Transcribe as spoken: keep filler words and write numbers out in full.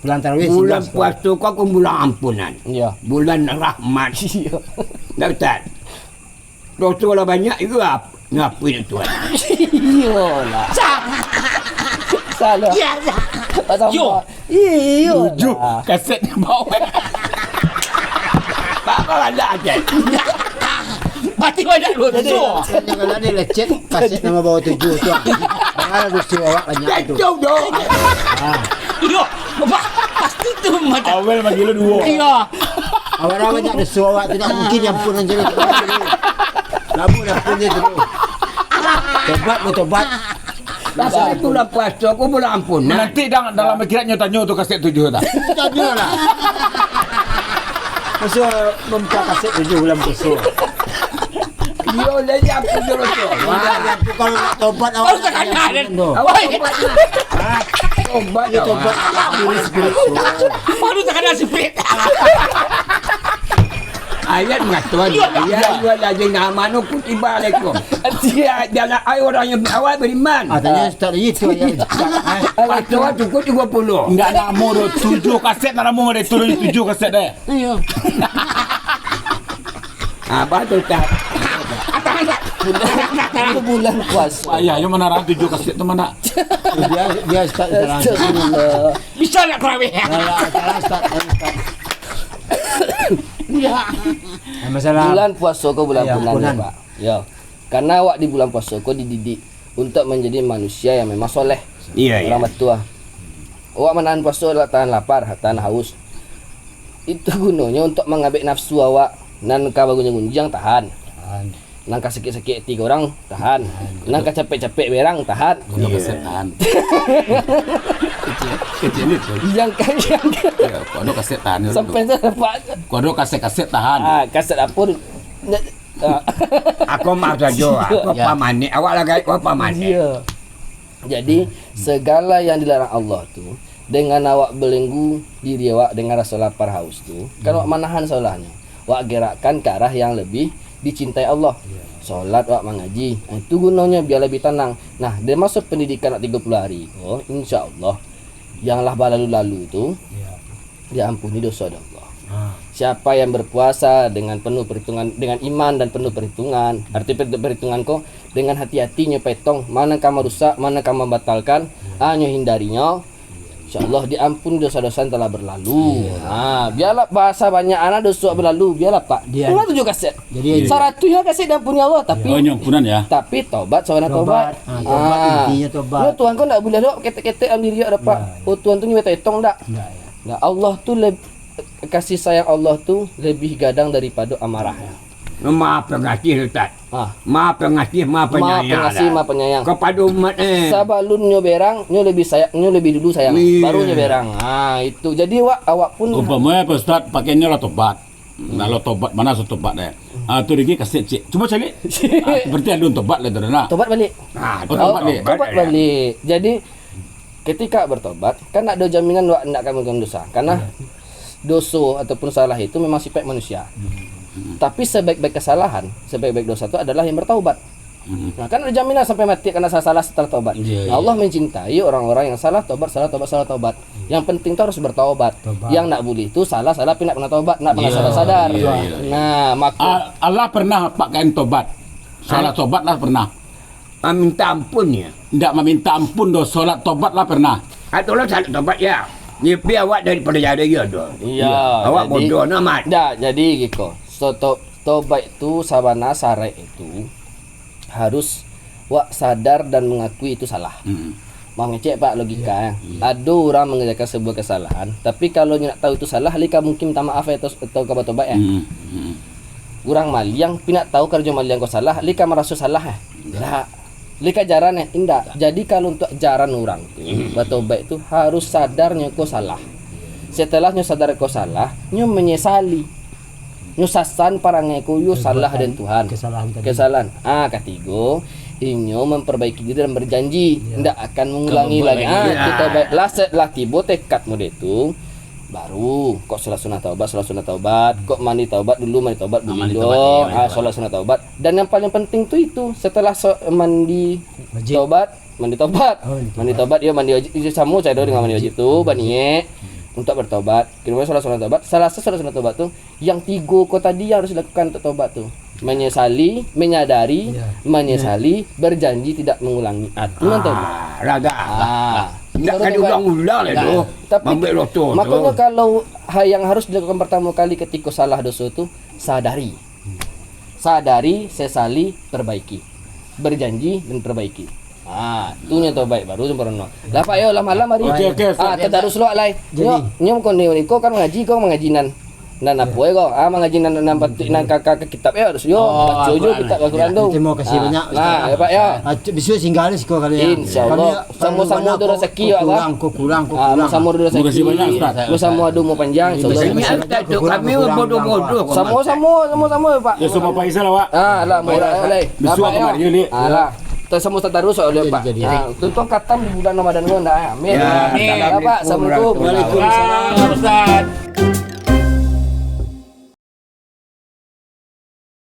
Bulan tarawih, bulan puaso ko, ko bulan ampunan. Iyo. Bulan rahmat. Iyo. Ndak, Ustaz? Doso lah banyak juo, ap-, ngapuih Tuhan. Iyolah. Sa-, salah. Iyo, sa-, Pasal yo. Iyo. Tujuah kaset bawah. Bapa banyak aja. Berarti banyak doso. Jadi, kalau ada lecet, kaset nama bawah tujuah tu. Bangala doso awak banyak tu. Betul dong. Ah. Iyo, apa? Pasti tu mata. Awal manggil duo. Iyo. Awak banyak doso awak, tidak mungkin diampunan je. Lama diampun je tu. Tobat, bertobat. Pasal itu lah puaso, aku bulan ampun. Nah. Nanti dang, dalam akhiratnyo tanyo tu kaset tujuah tak? Tanyo lah. Masa membuka kaset tujuah bulan puasa. Iyo, jadi aku dulu tu. Wah, aku kalau nak tobat, awak nak tobat tu. Awak tobat lah. Tobat, tobat. Spirit, spirit. Baru takana spirit. Ayat mangatoan, "Ya ayyuhallazina amanu kutiba alaikum." Sia jalan ai urang yang awak beriman. Katanya Ustaz itu ayat. Awak tu cukup tiga puluh. Ndak namo doh, tujuah kaset ndak namo doh, itu tujuah kaset deh. Iyo. Abah tu tak. Itu bulan puasa. Ayah, yang mana tujuah kaset tu mana? Dia, dia Ustaz terang. Astagfirullah. Bisa nak tarawih? Alah, alah, Ustaz, alah, Ustaz. Iyo. Masalah bulan puaso ko bulan ampunan, Pak. Yo. Karena awak di bulan puaso ko dididik untuk menjadi manusia yang memang soleh. Iyo, iyo. Urang batua. Awak manahan puaso adalah tahan lapar, tahan haus. Itu gunonyo untuk mangabek nafsu awak nan ka bagunjiang-gunjiang, tahan. Tahan. Nan ka sakik-sakik ati ka urang, tahan. Tahan. Nan ka capek-capek berang, tahan. Kuado kaset tahan. Kecil, kecil itu. Yang ka-, yang ka- Ya, kuado kaset tahan dulu. Sampai tu dapat. Kuado kaset-kaset tahan. Ah, kaset apa tu? Ah. Aku maaf sajo, aku pamanik. Awak lah gaek, aku pamanik. Iyo. Jadi, segala yang dilarang Allah tu, dengan awak belenggu diri awak dengan raso lapar haus tu, kan awak manahan salahnyo. Awak gerakkan ke arah yang lebih dicintai Allah. Iyo. Solat, awak mangaji. Nah, itu gunonyo biar lebih tanang. Nah, dari maso pendidikan awak tigo puluah hari ko, insya Allah, yang lah balalu-lalu tu, iyo, diampuni doso dek Allah. Ha. Siapa yang berpuasa dengan penuh perhitungan, dengan iman dan penuh perhitungan, arti per-, perhitungan ko, dengan hati-hatinyo petong, mana ka marusak, mana ka mambatalkan, iyo, hanyo hindarinyo. Iyo. Insya Allah diampuni dosa-dosa yang telah berlalu. Iyo. Ha, biarlah bahasa banyak anak doso berlalu, biarlah, Pak. Dia Tuhan tujuah kaset. Jadi, iyo, saratuih kaset diampuni Allah, tapi, oh, nyo ampunan ya. Tapi tobat, sawana tobat. Tobat. Ha, tobat, ah, intinyo tobat. Yo, Tuhan ko ndak buliah doh ketek-ketek dalam diri awak, Pak. Iyo, iyo. Oh, Tuhan tu nyo etong ndak? Ndak, iyo. Nah, Allah tu leb-, kasih sayang Allah tu lebih gadang daripado amarah. Maha Pengasih, Ustaz. Ah. Maha Pengasih, Maha Penyayang, Maha Pengasih, Ustaz. Maha Penyayang. Kepada umat, eh. Sabalun nyo berang, nyo lebih sayang, nyo lebih dulu sayang. Iyo. Baru nyo berang. Ah, itu. Jadi, awak, awak pun umpamo, eh, Pak Ustaz, pakaiannyo lah tobat. Hmm. Kalau tobat, mana asa tobat, eh? Ah, tu lagi kasih cek. Cuba cari. Ah, berarti alun tobat lah tu, nak. Tobat balik. Ah, oh, tobat balik. Tobat balik. Jadi, ketika bertobat, kan ndak ado jaminan awak ndak akan melakukan dosa. Karena, iyo, doso ataupun salah itu memang sifat manusia. Hmm. Tapi sebaik-baik kesalahan, sebaik-baik dosa itu adalah yang bertaubat. Hmm. Nah, kan ado jaminan sampai mati karena salah-salah setelah taubat. Iyo, nah, iyo. Allah mencintai orang-orang yang salah taubat, salah taubat, salah taubat. Yang penting tu harus bertaubat. Tobat. Yang ndak buliah tu salah-salah tapi ndak pernah taubat, ndak pernah sadar-sadar. Iyo, iyo, iyo. Nah, mako. A-, Allah pernah pakaian tobat. Salah tobat lah pernah. Maminta ampun, ya. Ndak maminta ampun doh, solat tobat lah pernah. Ah, tolong salat tobat, ya. Nyepi awak daripado jari, ya, doh. Iyo, awak jadi, bodoh amat. Ndak, jadi giko. So, to-, tobat tu sabana syarat itu harus wak sadar dan mengakui itu salah. Hmm. Mangecek, Pak, logika, ya. Iya. Ado urang mengerjakan sebuah kesalahan, tapi kalau nyo ndak tahu itu salah, lai ka mungkin minta maaf, ya, atau, atau ka batobat, ya? Hmm. Hmm. Urang maliang, pi ndak tahu karajo maliang ko salah, lai ka maraso salah, ya? Indak. Indak. Lai ka jarang, ya? Indak. Indak. Jadi, kalau untuak jarang urang tu, hmm, batobat tu harus sadar nyo ko salah. Setelah nyo sadar ko salah, nyo menyesali. Nyo sasan parangai ko, yo salah den Tuhan. Kesalahan tadi. Kesalahan. Ah, katigo, inyo memperbaiki diri dan berjanji, iya, ndak akan mengulangi lagi. Akan mengulangi lagi. Ah, itu tobat. Lah, se-, lah tibo tekad mode tu, baru kok solat sunah taubat, solat sunah taubat, kok mandi taubat dulu, mandi taubat dulu, ah, solat sunah taubat. Dan yang paling penting tu itu, setelah so-, mandi taubat, mandi taubat. Oh, mandi taubat. Mandi taubat, yo, mandi wajib, yo, samo caro dengan mandi wajib tu, baniek. Untuk bertobat, kedua sunat-sunat tobat, salah satu sunat-sunat tobat tu, yang tigo ko tadi yang harus dilakukan untuk tobat tu. Menyesali, menyadari, Ya. menyesali, berjanji tidak mengulangi. Ah, tu nan tobat. Ah, raga. Ah, Ndak baru ka tobat. diulang-ulang lah Nah, tu. Tapi Mambuek dosa tu. Makanya kalau ha-, yang harus dilakukan pertama kali ketika salah dosa tu, sadari. Sadari, sesali, perbaiki. Berjanji dan perbaiki. Ah, tu nyo tobat baru sempurna. Lah Pak yo, lah malam hari. Oke, oke, oke, Ah, oke. tadarus lo lai. Jadi. Nyo, nyo kau ni, kau kan mangaji, kau mangaji nan nan apo yo kau? Ah, mangaji nan nan pati-, nan ka, ka, ka kitab yo harus yo. Oh, Baco jo Al-Quran. kitab Al-Quran tu. Terima kasih Ah, banyak, Nah, Ustaz. yo Pak yo. Ah, tu, besok singgah lah siko kali ya. Insyaallah. Kami Sama-sama banyak tu kau, rezeki kau awak. kurang, kau kurang, kau Ah, kurang. sama-sama tu rezeki. Terima kasih banyak, Ustaz. Sama-sama ada umur panjang. Terima Insyaallah. kasih. Sebenarnya tak tu kami buat bodoh-bodoh. Sama-sama, sama-sama Pak. Ya, semua Pak Isal awak. Ah, lah, murah lai. Besok Dapat, kembali yo. ni. Ah, lah. Terus sama tadarus oleh Jadi, Pak. jadi. Ah, tu tu khatam di bulan Ramadan ko ndak. Amin. Ya, Amin. Lah, Pak, assalamualaikum. Waalaikumsalam, Ustaz.